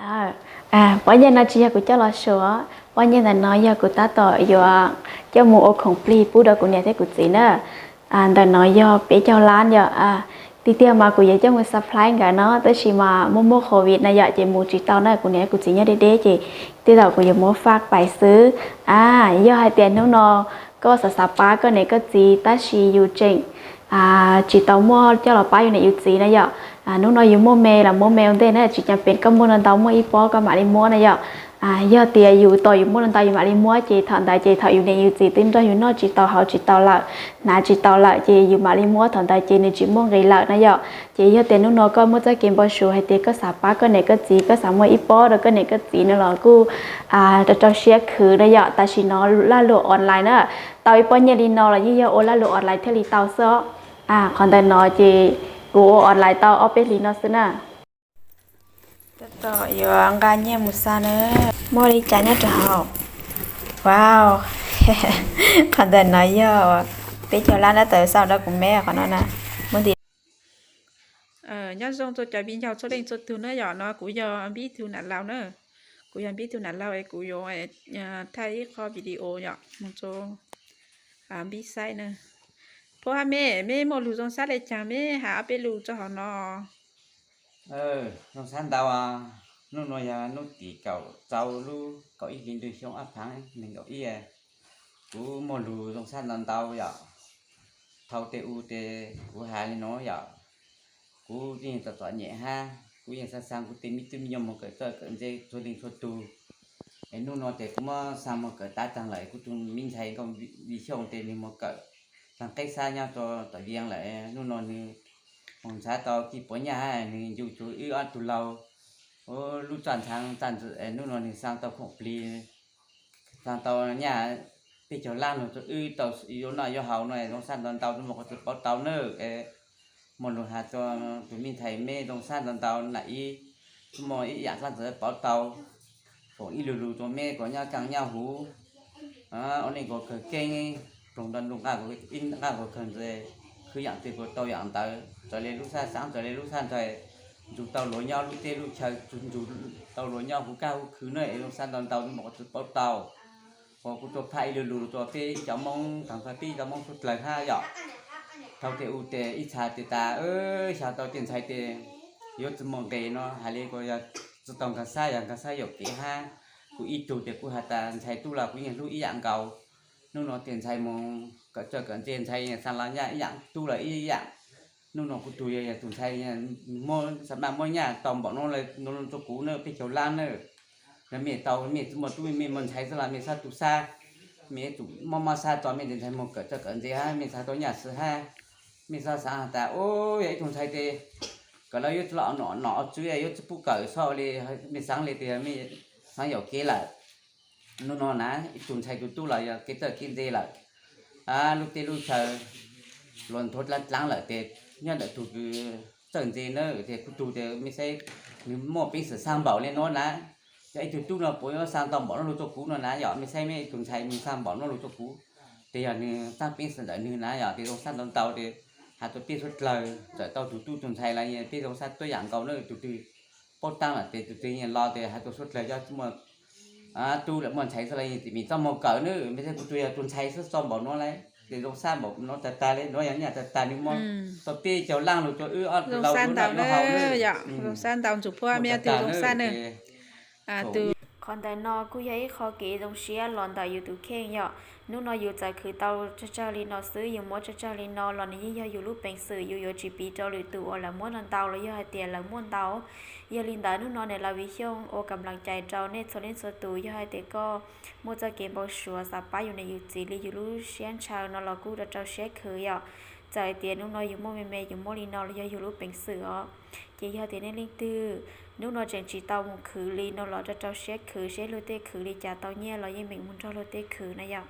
Pob nyiaj no tsis yog kuv coj los suav, pob nyiaj ntawm no yog kuv tab tom yuav coj mus ua khoom plig pub rau kuv niam thiab kuv txiv na. Ntawm no yog peb caug lab yom. Tiag tiag mas kuv yuav coj mus supply nkawd no tab sis mas muaj muaj covid no yom ces mus tsis tau na, kuv niam kuv txiv nyob deb deb ces tej zaum kuv yuav muab faj pais xwb. Yog hais tias hnub no koj xav xav pab koj niam koj txiv tab sis yus tseem tsis tau muaj coj los pab yus niam yus txiv na yom, hnub no yus muaj me los muab me ua ntej na, tsis cas pem koj muaj ntau ntau muaj ib pob koj mam li muab na yom. Yog tias yus tos yus muaj ntau ntau yus mam li muab ces thaum ntawd ces thaum yus niam yus txiv twb nrog yus noj tsis tau haus tsis tau lawm, hnav tsis tau lawm ces yus mam li muab, thaum ntawd ces nws tsis muaj nqis lawm na yom. Ces yog tias hnub no koj muaj txoj kev npau suav hais tias koj xav pab koj niam koj txiv, koj xav muaj ib pob rau koj niam koj txiv no los kuj rau rau siab khwv na yom. Tam sim no laj luam online na, tau ib pob nyiaj li no los yeej yog ua laj luam online thiaj li tau xwb os. Qhov ntawm no ces kuv ua online tau ob peb hlis no xwb na. Tab tom yuav nqa nyiaj mus xa na. Muaj li cas nyob rau hauv? Wow, qhov ntawm no yog peb caug lab na, tawm xa rau kuv me qhov no na. Muaj nti Nyob zoo rau cov viv ncaus txhua leej txhua tug na yom, no kuv yog Npib Tug Nam Laus na. Kuv yog Npib Tug Nam Laus es kuv yuav thaij ib qho video yom mus rau Npib saib na. Phauj hab me, meb muaj lus zoo sab le caag meb has ob peb lus rau hauv no. Zoo sab ntau, hnub no yog hnub tim kaum rau lub kaum ib hli ntuj xyoo ob phav nees nkaum ib. Kuv muaj lus zoo sab ntau ntau yom. Thaum tej u tes kuv has li no yom, kuv yeej txom txom nyem hab kuv yeej xaa xaa kuv tej me tub me nyuam mus kawm txawj kawm ntse txhua leej txhua tug. Es hnub no tes kuv muab xaa mus kawm tav taag lawm, kuv tug me ntxhais Nkauj Vij Xyooj tes nwg mus kawm taag qeb sab nyob rau tom Vias lawm. Hnub no nwg moog nrhav tau kij puav nyaj hab nwg ncu tsuv wb ob tug laug lub roj nthaav txaj ntswg. Hnub no nwg xaa tau khoom plig, xaa tau nyaj peb caug lab lug rau wb tau yuav noj yuav haus no, zoo sab ntau ntau, txuj muaj qhov txwv pauv tau nawb. Muaj lug has rua tug me ntxhais meb zoo sab ntau ntau na, ib txuj muaj ib yaam dlaab tsi pauv tau, foom ib lug lug rua meb kom nyob kaaj nyob huv, ua neej kom kawg keeb, ploog nto ntu nqaj kom kawg ntse, khwv yaam twg kom tau yaam ntawd, raws le lub sab xaav raws le lub sab nraim, nrug tau luag nyob lub teb lub chaw, nrug tau luag nyob huv kaj huv khw na. Es zoo sab ntau ntau, txuj muaj qhov txwv pauv tau. Ua kuv tuaj phaj ib lug lug rua peb cov Moob taag txug peb cov Moob suav dlawg hab yom. Thaum tej u tes ib txha tes tas, xyov tau tej ntxhais tes yuav tsi muaj nqe no, has le kuas yog tsi tau nkaag sab, yog nkaag sab yaum kev hab. Kuv ib tug tes kuv has tas ntxhais tub los kuv yeej hlub ib yaam nkaus. Hnub no tes ntxhais moog kawm txawj kawm ntse, ntxhais xaa los nyaj ib yaam, tub los ib yaam. Hnub no kuv tug yog tug ntxhais muab, xaa maj muab nyaj tau npaum no rua kuv na, peb caug lab na. Yog mej tau, mej tsi muaj tub mej muaj ntxhais xwb los mej xob tu sab, mej tsum mob mob sab tso mej tes ntxhais moog kawm txawj kawm ntse hab mej xaa tau nyaj xwb hab. Mej xob xaav has tas, u, yog ib tug ntxhais tes kawm los yuav tsi los nom nom tswv, yuav tsi pub kawm xob ua le, mej xaav le tes mej xaav yaum kev lawm. Hnub no na, ib tug ntxhais tug tub los yog kev txawj kev ntse lawm. Lub teb lub chaw luag nthuav dlaab dlaab lawm tes nyob ntawm tug kws txawj ntse na, tes kuv tug tes mej saib nwg muaj peev xwm xaa npaum le nuav na. Yog ib tug tub no puas yuav xaa tau npaum no lug rua kuv no na, yog mej saib mej ib tug ntxhais nwg xaa npaum no lug rua kuv, tes yog nwg txaaj peev xwm ntawm nwg na, yog tes zoo sab ntau ntau tes has rua peb suav dlawg, txawm tau tug tub tug ntxhais los peb zoo sab tuab yaam nkaus na, tug twg paub taab lawm tes tug twg yeej los tes has rua suav dlawg, yog tsi muaj tub lawm muaj ntxhais xwb los yeej txim txhob moog kawm na. Mej saib kuv tug yog tug ntxhais xwb tso npaum no lawm, tes zoo sab npaum no tag tag le, nuav yog nyaj tag tag nwg muab tau peb caug laaj lug rua wb ob tug laug yuav noj yuav haus na. Zoo sab ntau ntxug phua mej tug zoo sab na. Qhov ntawm no kuj yog ib qho kev zoo siab los ntawm yus tus kheej yom. Hnub no yus txawm khwv tau tsawg tsawg li no xwb, yus muab tsawg tsawg li no los nws yeej yog yus lub peev xwm, yus yuav tsis piv rau lwm tus uas lawv muab ntau ntau los yog hais tias lawv muaj ntau. Yog li ntawd hnub no niam laus Viv Xyooj ua kam laas cai rau nej txhua leej txhua tus, yog hais tias koj muaj txoj kev npau suav xav pab yus niam yus txiv li yus lub siab ntshaw no los kuj rau rau siab khwv yom. Txawm hais tias hnub no yus muaj me me yus muaj li no los yog yus lub peev xwm os. Ces yog tias nej leej twg hnub no tseem tsis tau mus khwv li no los rau rau siab khwv, seb luag tej khwv li cas tau nyiaj los yeej meem mus nrog luag tej khwv na yom.